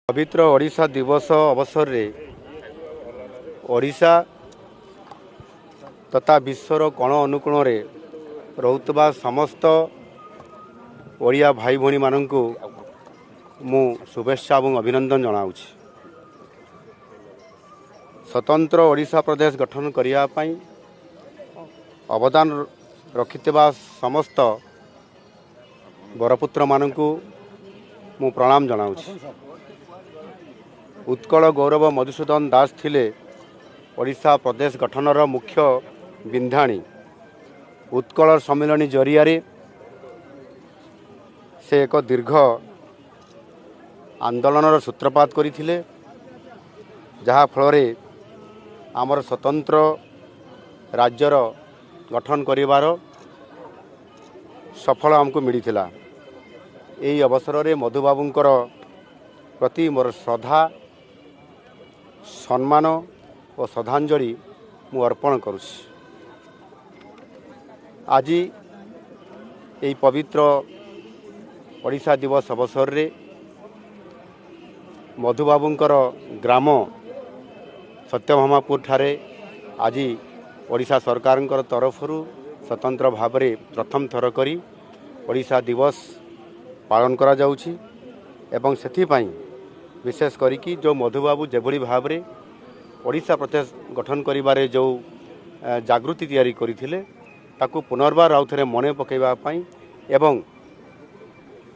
ପବିତ୍ର ଓଡ଼ିଶା ଦିବସ ଅବସରରେ ଓଡ଼ିଶା ତଥା ବିଶ୍ୱର କୋଣ ଅନୁକୋଣରେ ରହୁଥିବା ସମସ୍ତ ଓଡ଼ିଆ ଭାଇ ଭଉଣୀମାନଙ୍କୁ ମୁଁ ଶୁଭେଚ୍ଛା ଏବଂ ଅଭିନନ୍ଦନ ଜଣାଉଛି। ସ୍ୱତନ୍ତ୍ର ଓଡ଼ିଶା ପ୍ରଦେଶ ଗଠନ କରିବା ପାଇଁ ଅବଦାନ ରଖିଥିବା ସମସ୍ତ ବରପୁତ୍ରମାନଙ୍କୁ ମୁଁ ପ୍ରଣାମ ଜଣାଉଛି। ଉତ୍କଳ ଗୌରବ ମଧୁସୂଦନ ଦାସ ଥିଲେ ଓଡ଼ିଶା ପ୍ରଦେଶ ଗଠନର ମୁଖ୍ୟ ବିନ୍ଧାଣୀ। ଉତ୍କଳ ସମ୍ମିଳନୀ ଜରିଆରେ ସେ ଏକ ଦୀର୍ଘ ଆନ୍ଦୋଳନର ସୂତ୍ରପାତ କରିଥିଲେ, ଯାହାଫଳରେ ଆମର ସ୍ୱତନ୍ତ୍ର ରାଜ୍ୟର ଗଠନ କରିବାର ସଫଳ ଆମକୁ ମିଳିଥିଲା। ଏହି ଅବସରରେ ମଧୁବାବୁଙ୍କର ପ୍ରତି ମୋର ଶ୍ରଦ୍ଧା, ସମ୍ମାନ ଓ ଶ୍ରଦ୍ଧାଞ୍ଜଳି ମୁଁ ଅର୍ପଣ କରୁଛି। ଆଜି ଏହି ପବିତ୍ର ଓଡ଼ିଶା ଦିବସ ଅବସରରେ ମଧୁବାବୁଙ୍କର ଗ୍ରାମ ସତ୍ୟଭାମାପୁରଠାରେ ଆଜି ଓଡ଼ିଶା ସରକାରଙ୍କର ତରଫରୁ ସ୍ୱତନ୍ତ୍ର ଭାବରେ ପ୍ରଥମ ଥର କରି ଓଡ଼ିଶା ଦିବସ ପାଳନ କରାଯାଉଛି ଏବଂ ସେଥିପାଇଁ ବିଶେଷ କରିକି ଯେଉଁ ମଧୁବାବୁ ଯେଭଳି ଭାବରେ ଓଡ଼ିଶା ପ୍ରଦେଶ ଗଠନ କରିବାରେ ଯେଉଁ ଜାଗୃତି ତିଆରି କରିଥିଲେ, ତାକୁ ପୁନର୍ବାର ଆଉ ଥରେ ମନେ ପକାଇବା ପାଇଁ ଏବଂ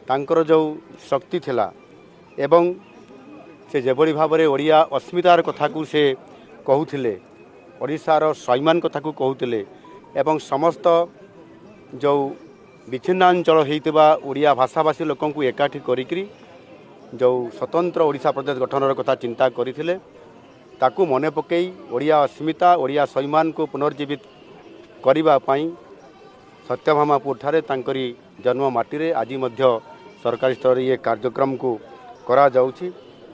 ତାଙ୍କର ଯେଉଁ ଶକ୍ତି ଥିଲା ଏବଂ ସେ ଯେଭଳି ଭାବରେ ଓଡ଼ିଆ ଅସ୍ମିତାର କଥାକୁ ସେ କହୁଥିଲେ, ଓଡ଼ିଶାର ସ୍ୱାଭିମାନ କଥାକୁ କହୁଥିଲେ ଏବଂ ସମସ୍ତ ଯେଉଁ ବିଚ୍ଛିନ୍ନାଞ୍ଚଳ ହେଇଥିବା ଓଡ଼ିଆ ଭାଷାଭାଷୀ ଲୋକଙ୍କୁ ଏକାଠି କରିକିରି ଯେଉଁ ସ୍ୱତନ୍ତ୍ର ଓଡ଼ିଶା ପ୍ରଦେଶ ଗଠନର କଥା ଚିନ୍ତା କରିଥିଲେ, ତାକୁ ମନେ ପକାଇ ଓଡ଼ିଆ ଅସ୍ମିତା, ଓଡ଼ିଆ ସ୍ୱାଭିମାନକୁ ପୁନର୍ଜୀବିତ କରିବା ପାଇଁ ସତ୍ୟଭାମାପୁରଠାରେ ତାଙ୍କରି ଜନ୍ମ ମାଟିରେ ଆଜି ମଧ୍ୟ ସରକାରୀ ସ୍ତରରେ ଇଏ କାର୍ଯ୍ୟକ୍ରମକୁ କରାଯାଉଛି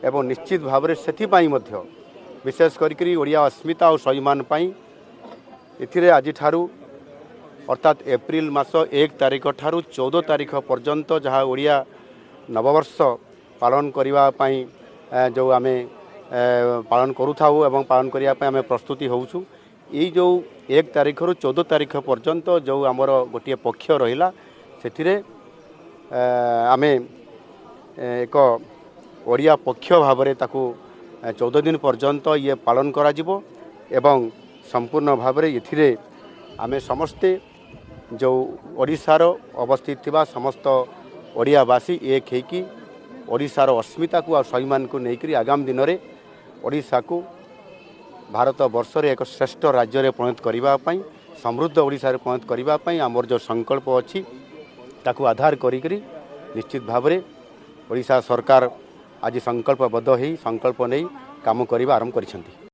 ଏବଂ ନିଶ୍ଚିତ ଭାବରେ ସେଥିପାଇଁ ମଧ୍ୟ ବିଶେଷ କରିକିରି ଓଡ଼ିଆ ଅସ୍ମିତା ଆଉ ସ୍ୱାଭିମାନ ପାଇଁ ଏଥିରେ ଆଜିଠାରୁ ଅର୍ଥାତ୍ ଏପ୍ରିଲ ମାସ 1 ତାରିଖ ଠାରୁ 14 ତାରିଖ ପର୍ଯ୍ୟନ୍ତ ଯାହା ଓଡ଼ିଆ ନବବର୍ଷ ପାଳନ କରିବା ପାଇଁ ଯେଉଁ ଆମେ ପାଳନ କରୁଥାଉ ଏବଂ ପାଳନ କରିବା ପାଇଁ ଆମେ ପ୍ରସ୍ତୁତି ହେଉଛୁ, ଏଇ ଯେଉଁ 1 ତାରିଖରୁ 14 ତାରିଖ ପର୍ଯ୍ୟନ୍ତ ଯେଉଁ ଆମର ଗୋଟିଏ ପକ୍ଷ ରହିଲା, ସେଥିରେ ଆମେ ଏକ ଓଡ଼ିଆ ପକ୍ଷ ଭାବରେ ତାକୁ 14 ଦିନ ପର୍ଯ୍ୟନ୍ତ ଇଏ ପାଳନ କରାଯିବ ଏବଂ ସମ୍ପୂର୍ଣ୍ଣ ଭାବରେ ଏଥିରେ ଆମେ ସମସ୍ତେ ଯେଉଁ ଓଡ଼ିଶାର ଅବସ୍ଥିତ ଥିବା ସମସ୍ତ ଓଡ଼ିଆବାସୀ ଏକ ହେଇକି ଓଡ଼ିଶାର ଅସ୍ମିତାକୁ ଆଉ ସ୍ୱାଭିମାନକୁ ନେଇକରି ଆଗାମୀ ଦିନରେ ଓଡ଼ିଶାକୁ ଭାରତ ବର୍ଷରେ ଏକ ଶ୍ରେଷ୍ଠ ରାଜ୍ୟରେ ପରିଣତ କରିବା ପାଇଁ, ସମୃଦ୍ଧ ଓଡ଼ିଶାରେ ପରିଣତ କରିବା ପାଇଁ ଆମର ଯେଉଁ ସଂକଳ୍ପ ଅଛି ତାକୁ ଆଧାର କରିକରି ନିଶ୍ଚିତ ଭାବରେ ଓଡ଼ିଶା ସରକାର ଆଜି ସଂକଳ୍ପବଦ୍ଧ ହେଇ ସଂକଳ୍ପ ନେଇ କାମ କରିବା ଆରମ୍ଭ କରିଛନ୍ତି।